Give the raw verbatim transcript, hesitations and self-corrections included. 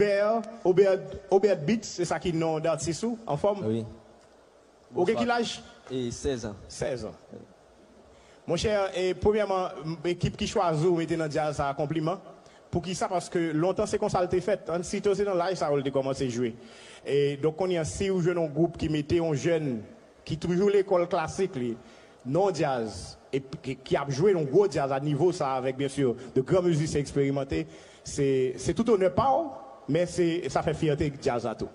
Obert, Obert, Obert Beats, se sa ki non datis ou, anfòm? Wi. Ou gen ki laj? E sèz an. Sèz an. Monchè, e, premyèman, m- ekip ki chwazi w mete nan djaz sa a, konpliman. Poukisa? Paske lontan se konsa l te fèt. Ansito se nan laj sa yo l te kòmanse jwe. E donk kounye a, si w jwenn yon gwoup ki mete yon jèn ki toujou lekòl klasik li, non djaz, e ki, ki ap jwe yon gwo djaz a nivo sa avèk, byen si, de gran mizisyen eksperimante, se, se tout onè pa w, men se, sa fè fyète djaz la tou.